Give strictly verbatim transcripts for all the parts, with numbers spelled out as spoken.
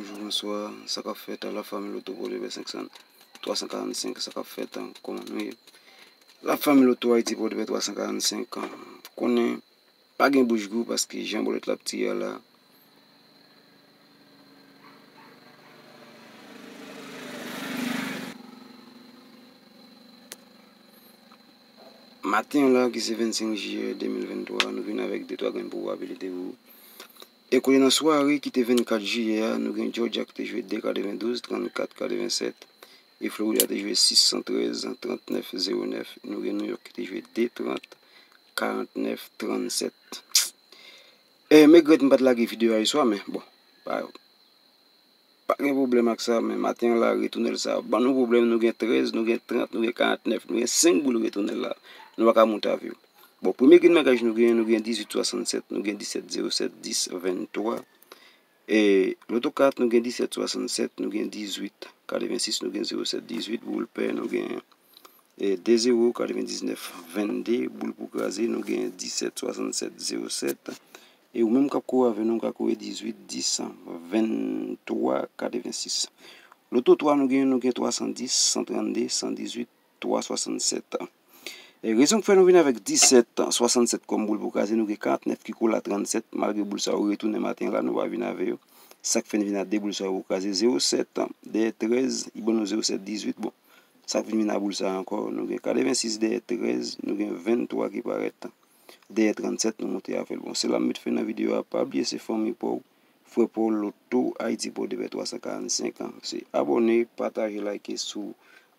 Bonjou, bonswa, sa k ap fèt, la fanmi Loto Pòdepè senk san, twa san karannsenk, sa k ap fèt, kòman nou ye? La fanmi Loto Ayiti Pòdepè twa san karannsenk, konnen pa gen bouch gou paske jan bòlèt la ap tire a la. Maten an la, ki se vennsenk jiyè de mil venntwa, nou vin avèk de twa grenn pwobabilite pou ou. E kote nan sware ki te vennkat jiyè a, nou gen Georgia ki te jwe de katrevendouz, trannkat, katrevensèt. E Florida te jwe sis san trèz, trannèf, zewo nèf. Nou gen New York ki te jwe de trant, karannèf, trannsèt. E m regrèt m pa t lage videyo a yèswa, men bon, pa, pa gen pwoblèm ak sa, men maten an la, retounèl sa ban nou pwoblèm. Nou gen trèz, nou gen trant, nou gen karannèf, nou gen senk boul retounèl la. Nou pa ka moute avè yo. Bon, premye grenn bagay nou gen, nou gen dizuit swasannsèt, nou gen disèt zewo sèt, dis venntwa. E Loto kat, nou gen disèt swasannsèt, nou gen dizuit katrevensis, nou gen zewo sèt dizuit, boul pè, nou gen e de zewo, katrevendiznèf vennde, boul pou kraze, nou gen disèt swasannsèt zewo sèt. E ou menm k ap kouri avè nou, ou ka kouri dizuit dis venntwa katrevensis. Loto twa, nou gen, nou gen twa san dis, san trannde, san dizuit, twa swasannsèt. E rezon k fè nou vin avèk disèt swasannsèt kòm boul pou kraze, nou gen karantnèf ki kole a trannsèt, malgre boul sa yo retounen maten an la, nou pa vin avè yo. Sa k fè n vin a de boul sa yo pou kraze, zewo sèt dèyè trèz, li ban nou zewo sèt dizuit. Bon, sa k vin vin a boul sa a ankò, nou gen katrevensis dèyè trèz, nou gen venntwa ki parèt dèyè trannsèt, nou monte avè l. Bon, se la m met fen nan videyo a. Pa bliye se fanmi pa w, frè pa w, Loto Ayiti Pòdepè twa san karannsenk. Se abòne, pataje, like si w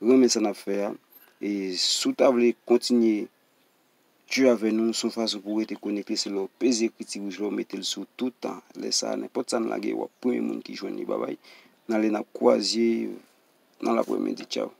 renmen sa n ap fè a. E si w ta vle kontinye tchwe avè nou, se yon fason pou w rete konekte, se lè w peze ekriti wouj la, w mete l sou tout tan. Lè sa a, nenpòt sa n lage, w ap premye moun ki jwenn li. Babay, n ale, n ap kwaze nan laprèmidi. Tchaw.